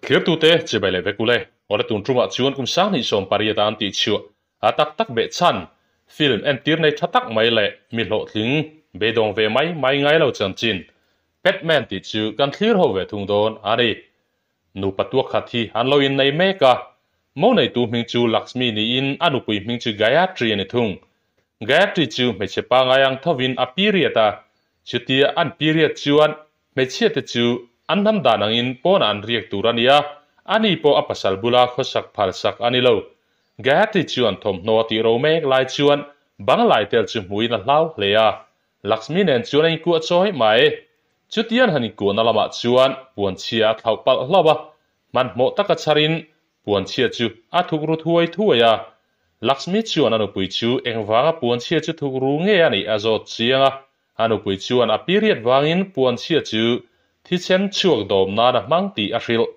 Thirtute chibai leh vek ule. Awle tun tumah chuan kum sanghnih sawm pariat a an tih chhuah a tak tak beh chhan film entir nei tha tak mai leh mi hlawhtling beidawng ve mai mai ngai lo chanchin Batman tih chu kan thlir ho ve thung dawn a ni. Nupa tuak khat hi an lo innei mek a, mo neitu hming chu Lakshmi niin a nupui hming chu Gayatri a ni thung. Gayatri chu hmeichhe pangai ang thovin a period a, chutia an period chuan Hmeichhiate chu an hnam dan angin pawnah an riak tur a ni a, ani pawh a pasal bula khawsak phalsak a ni lo. Gayatri chuan thawmhnaw a tih ro mek lai chuan banglai tel chu hmuin a hlau hle a, Lakshmi nen chuan a inkuah chawi mai. Chutian han inkuahna lamah chuan puanchhia a thlauh palh hlauh a, hmanhmawh taka chharin puanchhia chu a thuk ru thuai thuai a. Lakshmi chuan a nupui chu engvanga puanchhia chu thuk ru nge a nih a zawt chiang a, A nupui chuan a period vangin puanchhia chu thisen chhuak dawm nan a hmang tih a hrilh.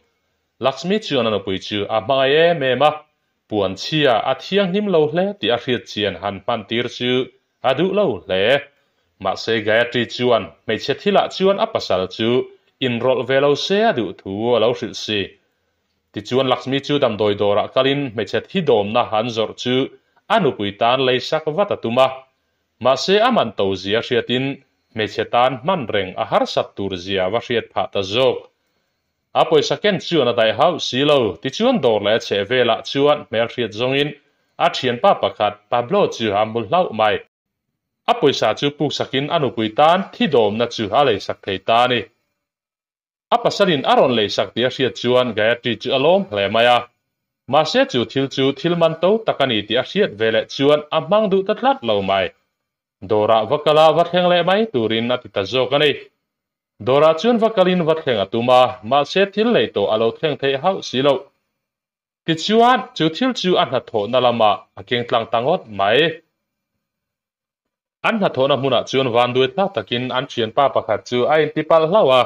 Lakshmi chuan a nupui chu a hmangaih em em a, puanchhia a thianghlim lo hle tih a hriat chian han hman tir chu a duh lo hle. Mahse Gayatri chuan hmeichhe thilah chuan a pasal chu inrawlh ve lo se a duh thu a lo hrilh si. Tichuan Lakshmi chu damdawi dawrah kalin hmeichhe thi dawmna han zawrh chu a nupui tan leisak vat a tum a. Mahse a man to zia hriatin hmeichhe tan hman reng a harsat tur zia va hriat phah ta zawk. A pawisa ken chuan a daih hauh si lo, tichuan dawr leh a chheh velah chuan hmelhriat zawngin a thianpa pakhat Pablo chu a hmu hlauh mai. A pawisa chu puksakin a nupui tan thi dawmna chu a leisak thei ta a ni. A pasalin a rawn leisak tih a hriat chuan Gayatri chu a lawm hle mai a. Mahse chu thil chu thil man to tak a ni tih a hriat ve leh chuan a hmang duh ta tlat lo mai. Dawrah va kala va thleng leh mai turin a ti ta zawk a ni. Dawrah chuan va kalin va thleng a tum a, mahse thil lei tawh a lo thleng theih hauh si loh. Tichuan chu thil chu a hnathawhna lamah a keng tlang ta ngawt mai. An hnathawhna hmunah chuan vanduai thlak takin an thianpa pakhat chu a inti palh hlauh a.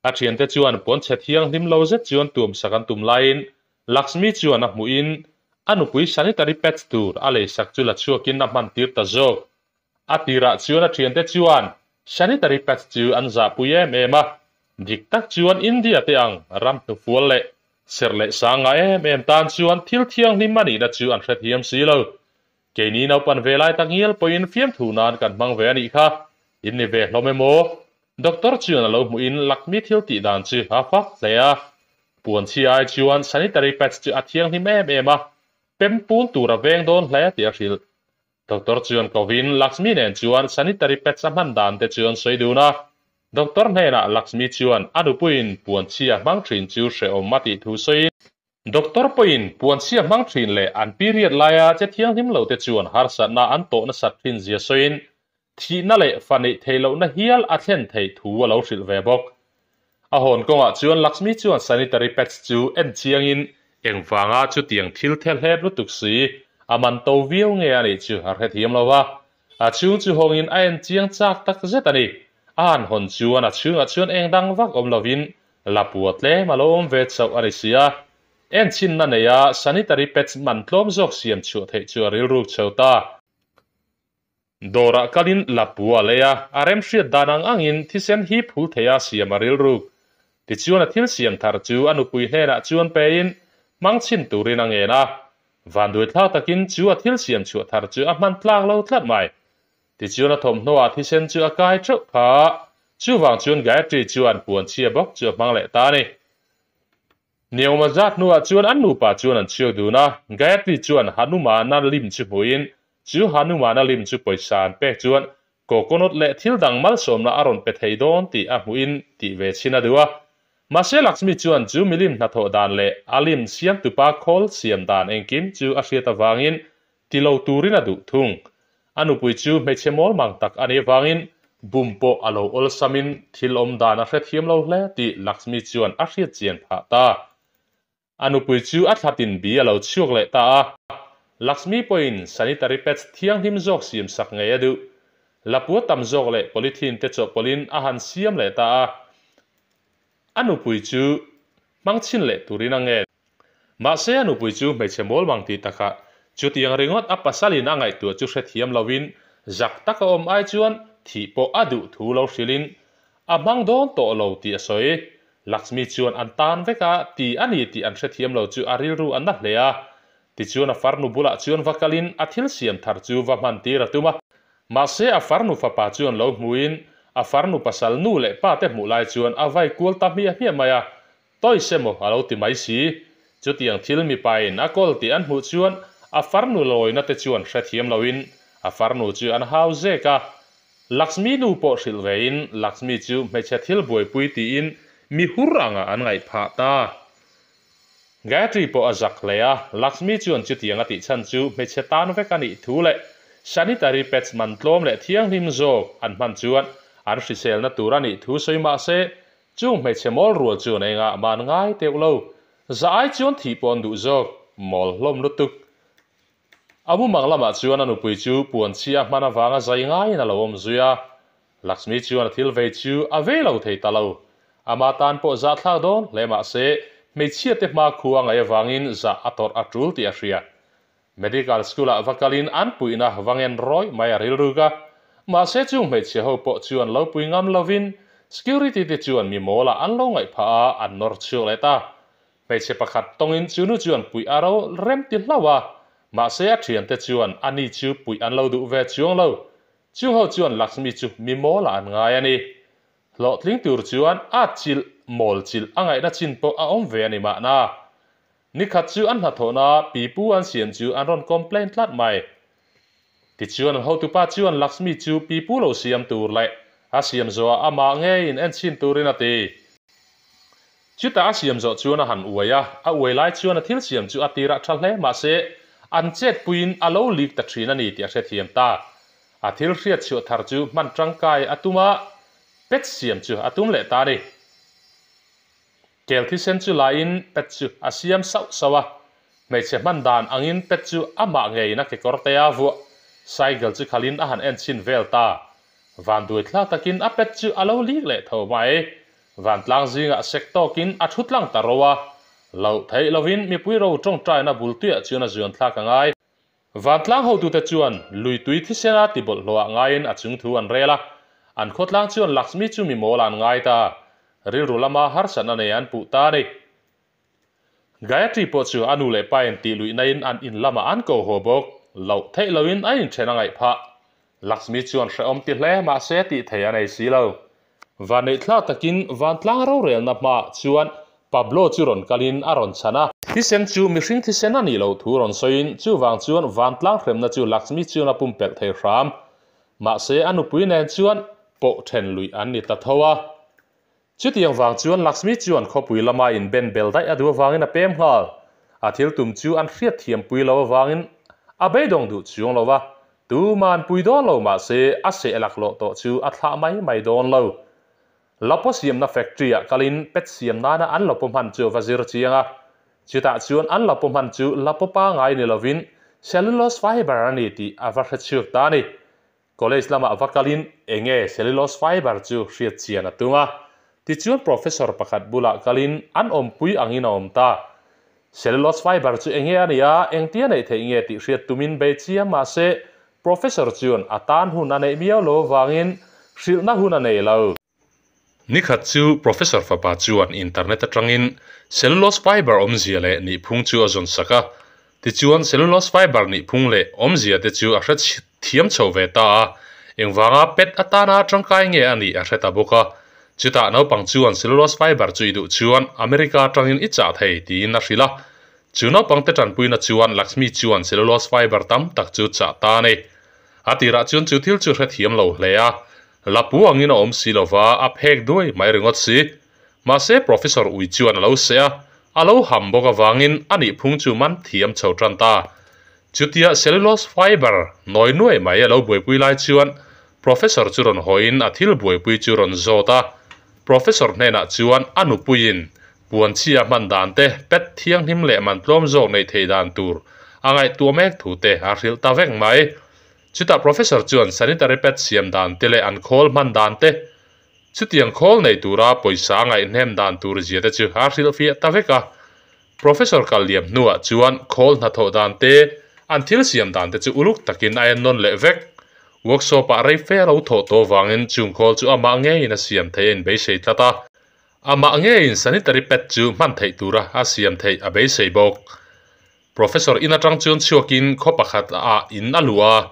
A thiante chuan pawnchhe thianghlim lo zet chuan tuamsak an tum laiin Lakshmi chuan a hmuhin a nupui sanitary pads tur a leisak chu la chhuakin a hman tir ta zawk. A tirah chuan a thiante chuan sanitary pads chu an zahpui em em a, dik tak chuan India te ang ram hnufual leh serh leh sang ngah em em tan chuan thil thianghlim a nihna chu an hrethiam si lo. Keini naupan ve lai tak ngial pawhin fiamthu nan kan hmang ve a nih kha. In ni ve hlawm emaw? Doctor chuan a lo hmuhin Lakshmi thil tih dan chu a fak hle a. Puanchhi ai chuan sanitary pads chu a thianghlim em em a, pem pun tur a veng dawn hle tih a hrilh. Doctor chuan kovin Lakshmi nen chuan sanitary pads a hman dan te chu an sawi dun a. Doctor hnenah Lakshmi chuan a nupuiin puanchhi a hmang thin chu hrehawm a tih thu sawiin, Doctor pawhin puanchhia hmang thin leh an period laia che thianghlim lo te chuan harsatna an tawh nasat thin zia sawiin thihna leh fa neih theih lohna hial a thlen theih thu a lo hrilh ve bawk. A hawn kawngah chuan Lakshmi chuan sanitary pads chu en chiangin engvanga chutiang thil thelhep lutuk si a man to viau nge a nih chu a hrethiam lo va, a chhung chu hawngin a en chiang chak tak zet a ni. A han hawn chuan a chhungah chuan eng dang vak awm lovin Lapua tlem a lo awm ve chauh a ni si a, enchinna neia sanitary pads man tlawm zawk siam chhuah theih chu a rilruk chho ta. Dawrah kalin Lapua a lei a, a remhriat dan ang angin thisen hi phul theia siam a rilruk. Tichuan a thil siam thar chu a nupui hnenah chuan pein hmang chhin turin a ngen a. Vanduaithlak takin chu a thil siam chhuah thar chu a hman tlak lo tlat mai. Tichuan a thawmhnaw-ah thisen chu a kai teuh kha. Chuvang chuan Gayatri chuan puanchhia bawk chu a hmang leh ta a ni. Niawma zat hnuah chuan an nupa chuan an chhiak dun a, Gayatri chuan Hanumana lim chu hmuhin chu Hanumana lim chu pawisa an pek chuan coconut leh thil dang malsawmna a rawn pe thei dawn tih a hmuhin tih ve chhin a duh a. Mahse Lakshmi chuan chu milim hnathawh dan leh a lim siamtupa khawl siam dan engkim chu a hriat avangin ti lo turin a duh thung. A nupui chu hmeichhe mawl mang tak a nih avangin bum pawh a lo awlsamin thil awm dan a hrethiam lo hle tih Lakshmi chuan a hriat chian phah ta. A nupui chu a thlatin bi a lo chhuak leh ta a. Lakshmi pawhin sanitary pads thianghlim zawk siam sak ngei a duh. Lapua tam zawk leh polythene te chawhpawlhin a han siam leh ta a. A nupui chu hmang chhin leh turin a ngen. Mahse a nupui chu hmeichhe mawl mang tih takah chutiang ringawt a pasalin a ngaihtuah chu hrethiam lovin zak taka awm ai chuan thih pawh a duh thu lo hrilhin a hmang dawn tawh lo tih a sawi. Lakshmi chuan an tan vek a ti a ni tih an hrethiam lo chu a rilru a na hle a. Tichuan a farnu bulah chuan va kalin a thil siam thar chu va hman tir a tum a. Mahse a farnu fapa chuan lo hmuin a farnu pasal nu leh pa te hmuh lai chuan a vai kual ta hmiah hmiah mai a, Toys emaw a lo ti mai si. Chutiang thil mipain a kawl tih an hmuh chuan a farnu lawina te chuan hrethiam loin a farnu chu an hau zek a. Lakshmi nu pawh hrilh vein Lakshmi chu hmeichhe thil buaipui tiin mi hur anga an ngaih phah ta. Gayatri pawh a zak hle a, Lakshmi chuan chutiang a tih chhan chu hmeichhe tan vek a nih thu leh sanitary pads man tlawm leh thianghlim zawk an hman chuan an hriselna tur a nih thu sawi mah se Chung hmeichhe mawl rual chuan engah man ngai teuh lo, za ai chuan thih pawh an duh zawk, mawl hlawm lutuk. A mumang lamah chuan a nupui chu puan chhia hman avanga zai ngaiin a lo awm zui a, Lakshmi chuan a thil vei chu a vei lo thei ta lo. Ama tan pawh zahthlak dawn hle mah se, hmeichhia te hma khua ngaih avangin zah a tawrh a tul tih a hria. Medical school ah va kalin an puihna va ngen rawih mai a rilruk a, mahse chung hmeichhia ho pawh chuan lo pui ngam lovin security te chuan mi mawl ah an lo ngaih phah a, an nawr chhuak leh ta. Hmeichhe pakhat tawngin chu nu chuan puih a ro rem ti hlauh a, mahse a thiante chuan a ni chu puih an lo duh ve chuang lo. Chung ho chuan Lakshmi chu mi mawl ah an ngai a ni. Hlawhtling tur chuan a chilh mawl chilh a ngaihna chin pawh a awm ve a ni mahna. Nikhat chu an hnathawhna pipu an siam chu an rawn complain tlat mai. Tichuan an hotupa chuan Lakshmi chu pipu lo siam tur leh a siam zawhah amah ngeiin en chhin turin a ti. Chutah a siam zawh chuan a han uai a, a uai lai chuan a thil siam chu a tirah tha hle mahse an chetpuiin a lo leak ta thin a ni tih a hrethiam ta. A thil hriat chhuah thar chu hman tangkai a tum a, pet siam chu a tum leh ta a ni. Kel thisen chu laiin pet chu a siam sauh sauh a, hmeichhe hman dan angin pet chu amah ngeiin a kekawr te a vuah, cycle chu khalin a han en chhin vel ta. Vanduai thlak takin a pet chu a lo lik leh tho mai. Vantlang zingah sek tawkin a thu tlang ta ro a, loh theih lovin mipui ro tawngtaina bul tuiah chuan a zuan thlak a ngai. Vantlang hotute chuan lui tui thisena ti bawlhhlawhah ngaiin a chung thu an rel a, an khawtlang chuan Lakshmi chu mi mawl an ngai ta, rilru lama harsatna nei an puh ta a ni. Gayatri pawh chu a nu leh pa in tih luihnain an in lamah an ko haw bawk, loh theih loin a inthen a ngaih phah. Lakshmi chuan hrehawm ti hle mahse tih thei a nei si lo. Vanneihthla takin vantlang rorelna hmaah chuan Pablo chu rawn kalin a rawn chhan a. Thisen chu mihring thisen a nih loh thu rawn sawiin chuvang chuan vantlang hremna chu Lakshmi chuan a pumpelh thei hram. Mahse a nupui nen chuan pawh then luih an ni ta tho a. Chutiang vang chuan Lakshmi chuan khawpui lama inben bel daih a duh avangin a pem nghal. A thil tum chu an hriatthiam pui lo avangin a beidawng duh chuang lo va, Tuman pui dawn lo mahse a seh laklawh tawh chu a thlah mai mai dawn lo. Lapaw siamna factory ah kalin pet siam nana an lapaw hman chu a va zir chiang a. Chutah chuan an lapaw hman chu lapaw pangai ni lovin cellulose fiber a ni tih a va hre chhuak ta a ni. College lamah va kalin enge cellulose fiber chu hriat chian a tum a. Tichuan professor pakhat bulah kalin an awmpui angin a awm ta. Cellulose fiber chu enge a nia, engtia neih theih nge tih hriat tumin bei chiam mahse Professor chuan a tan hun a neih miau lo avangin hrilhna hun a nei lo. Nikhat chu Professor fapa chuan internet atangin cellulose fiber awmzia leh nihphung chu a zawn sak a, tichuan cellulose fiber nihphung leh awmzia te chu a hre thiam chho ve ta a, engvanga pet atana tangkai nge a nih a hre ta bawk a. Chutah naupang chuan cellulose fiber chu i duh chuan America atangin i chah thei tiin a hrilh a. Chu naupangte tanpuina chuan Lakshmi chuan cellulose fiber tam tak chu chah ta a ni. A tirah chuan chu thil chu hrethiam lo hle a, lapu angin a awm si lova a phek duai mai ringawt si. Mahse Professor Ui chuan a lo seh a, a lo ham bawk avangin a nihphung chu man thiam chho tan ta. Chutia cellulose fiber nawi nuai mai a lo buaipui lai chuan Professor chu rawn hawiin a thil buaipui chu rawn zawt a. Professor hnenah chuan a nupuiin puan chhia hman dan te, pet thianghlim leh man tlawm zawk neih theih dan tur a ngaihtuah mek thu te a hrilh ta vek mai. Chutah Professor chuan sanitary pad siam dan te leh an khawl hman dan te, chutiang khawl nei tura pawisa a ngaihhnem dan tur zia te chu a hrilhfiah ta vek a. Professor kal liam hnuah chuan khawl hnathawh dan te, an thil siam dan te chu uluk takin a en nawn leh vek. Workshop ah rei fe a lo thawh tawh vangin chung khawl chu amah ngeiin a siam thei a inbeisei tlat a. Amah ngeiin sanitary pad chu hman theih tura a siam theih a beisei bawk. Professor in atang chuan chhuakin khaw pakhat ah in a luh a,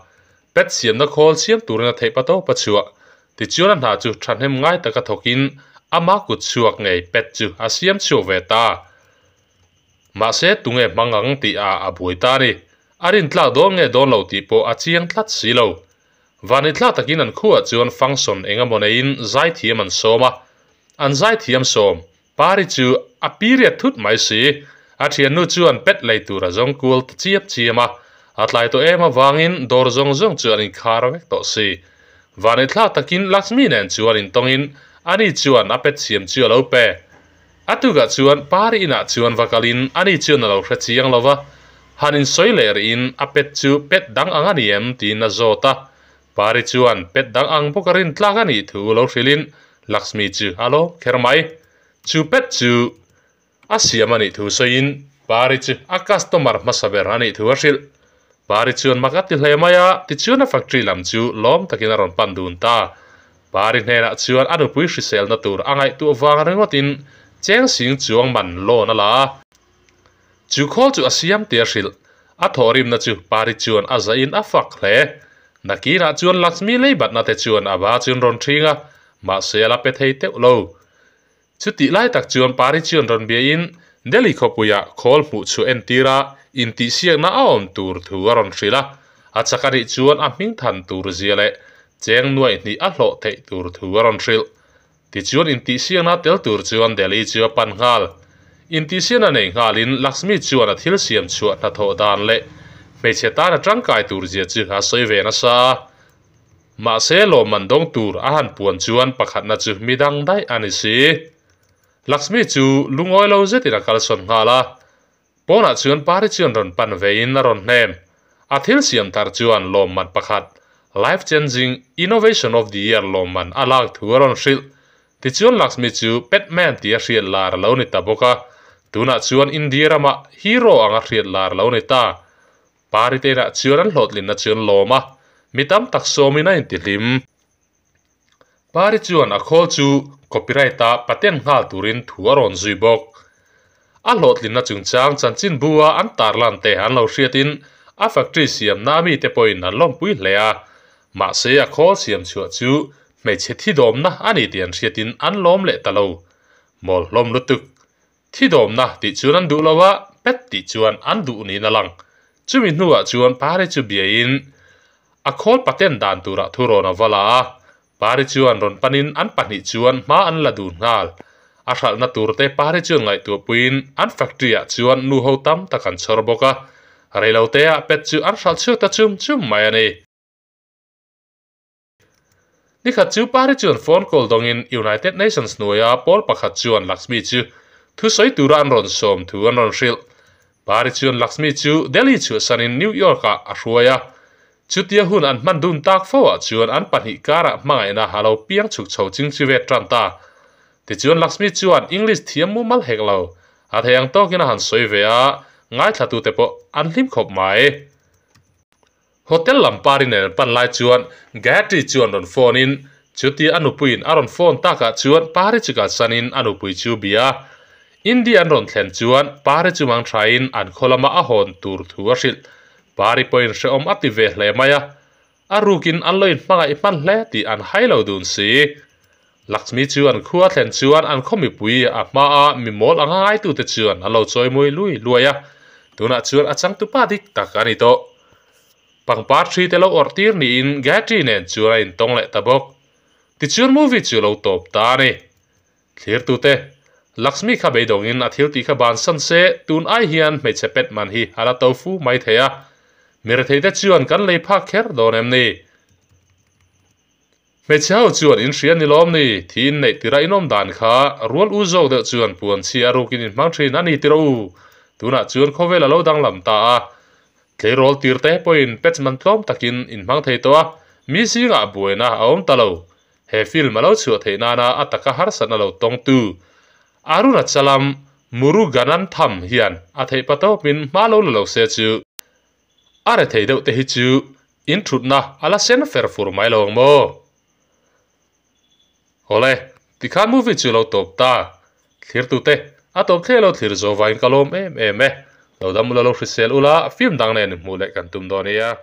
pad siamna khawl siam turin a theih pa tawp a chhuah. Tichuan a hna chu thahnem ngai taka thawkin ama kut chhuak ngei pad chu a siam chhuak ve ta. Mahse tunge hmang ang tih ah a buai ta a ni. A rintlak dawn nge dawn lo tih pawh a chiang tlat si lo. Vanithlak takin an khuah chuan function eng emaw neiin zaithiam an sawm a, an zaithiam sawm Pari chu a period thut mai si. A thiannu chuan pet lei tur a zawng kual ta chiap chiam a, a tlai tawh em avangin dawr zawng zawng chu an inkhar vek tawh si. Vanithlak takin Lakshmi nen chuan intawngin ani chuan a pet siam chu a lo pe. A tukah chuan Pari inah chuan va kalin ani chuan a lo hre chiang lo va, han insawi leh rihin a pet chu pet dang ang a ni em tiin a zawt a. Pari chuan pet dang ang bawk a rin tlak a nih thu lo hrilhin Lakshmi chu a lawm kher mai. Chu pet chu a siam a nih thu sawiin Pari chu a customer hmasa ber a nih thu a hrilh. Pari chuan mak a ti hle mai a, tichuan a factory lam chu lawm takin a rawn pan dun ta. Pari hnenah chuan a nupui hriselna tur a ngaihtuah vang ringawtin cheng sing chuang man loan a la a. Chu khawl chu a siam tia hrilh. A thawhrimna chu Pari chuan a zahin a fak hle. Nakinah chuan Lakshmi leibatna te chuan a ba chu an rawn ṭhing a, mahse a la pe thei teuh lo. Chutih lai tak chuan Pari chuan rawn biain Delhi khawpuiah khawl hmuh chhuah entir a, intihsiakna a awm tur thu a rawn hrilh a. A chak a nih chuan a hming than tur zia leh cheng nuaih hnih a hlawh theih tur thu a rawn hrilh. Tichuan intihsiakna tel tur chuan Delhi chu a pan nghal. Intihsiakna nei nghalin Lakshmi chuan a thil siam chhuah hnathawh dan leh hmeichhe tan a tangkai tur zia chu a sawi ve nasa a. Mahse lawmman dawng tur a han puan chuan pakhatna chu mi dang daih a ni si. Lakshmi chu lungawi lo zetin a kalsawn nghal a. Pawnah chuan Pari chuan rawn pan vein a rawn hnem. A thil siam thar chuan lawmman pakhat, Life Changing Innovation of the Year lawmman a lak thu a rawn hrilh. Tichuan Lakshmi chu Petman tih a hriat lar a lo ni ta bawk a. Tunah chuan India ramah hero ang a hriat lar a lo ni ta. Pari te inah chuan an hlawhtlinna chu an lawm a, mi tam tak sawmin a intihlim. Pari chuan a khawl chu copyright-a patent nghal turin thu a rawn zui bawk. A hlawhtlinna chungchang chanchinbu-a an tarlan te an lo hriatin a factory siamna mite pawhin an lawmpui hle a, mahse a khawl siam chhuah chu hmeichhe thidawmna a ni tih an hriatin an lawm leh ta lo. Mawl hlawm lutuk. Thidawmna tih chuan an duh lo a, pet tih chuan an duh niin a lang. Chumi hnuah chuan Pari chu biain a khawl patent dan turah thu rawn a va la a. Pari chuan rawn panin an pahnih chuan hma an la dun nghal. A hralhna turte Pari chuan ngaihtuahpuiin an factory-ah chuan nu ho tam tak an chhawr bawk a. Reiloteah pet chu an hralh chhuak ta chum chum mai a ni. Nikhat chu Pari chuan phone call dawngin United Nations hnuaia pawl pakhat chuan Lakshmi chu thusawi tura an rawn sawm thu an rawn hrilh. Pari chuan Lakshmi chu Delhi chhuahsanin New York-ah a hruai a. Chutia hun an hman dun tak foah chuan an pahnih karah hmangaihna a lo piang chhuk chho chingchivet tan ta. Tichuan Lakshmi chuan English thiam mumal hek lo a thei ang tawkin a han sawi ve a, ngaithlatute pawh an hlim khawp mai. Hotel lam pari nen an pan lai chuan Gayatri chuan rawn phone in chutia a nupuiin a rawn phone takah chuan Pari chu kalsanin a nupui chu bia. India an rawn thlen chuan Pari chu mang thain an khaw lama a hawn tur thu a hrilh. Pari pawhin hrehawm a ti ve hle mai a, a rukin an lo inhmangaih hman hle tih an hai lo dun si. Lakshmi chu an khua thlen chuan an khaw mipui a hmaa mi mawl anga ngaitute chuan an lo chawimui lui luai a, tunah chuan a changtupa dik tak a ni tawh. Pangpar thi te lo awrh tir niin Gayatri nen chuan a intawng leh ta bawk. Tichuan movie chu lo tawp ta a ni. Thlirtute, Lakshmi kha beidawngin a thil tih kha bansan se tun ai hian hmeichhe pet man hi a la to fu mai thei a. Miretheite chuan kan lei phak kher dawn em ni? Hmeichhe ho chuan in hria ni lawm ni? Thi in neih tira in awm dan kha rual u zawk deuh chuan puan chhia a rukin in hmang thin a ni tira u. Tunah chuan khawvel a lo danglam ta a. Tleirawl tir te pawhin patch man tlawm takin in hmang thei tawh a, mi zingah buaina a awm ta lo. He film a lo chhuah theih nana a taka harsatna lo tawngtu Arunachalam Muruganantham hian a theih patawpin hma lo la lo se chu a rethei deuh te hi chu In thutna a la sen fer fur mai lo ang maw? Awle, tikhan movie chu lo tawp ta. Thlirtute, a tawp thleh lo thlir zo vangin ka lawm em em e. Lo dam ula lo hrisel ula, film dang nen inhmuh leh kan tum dawn nia.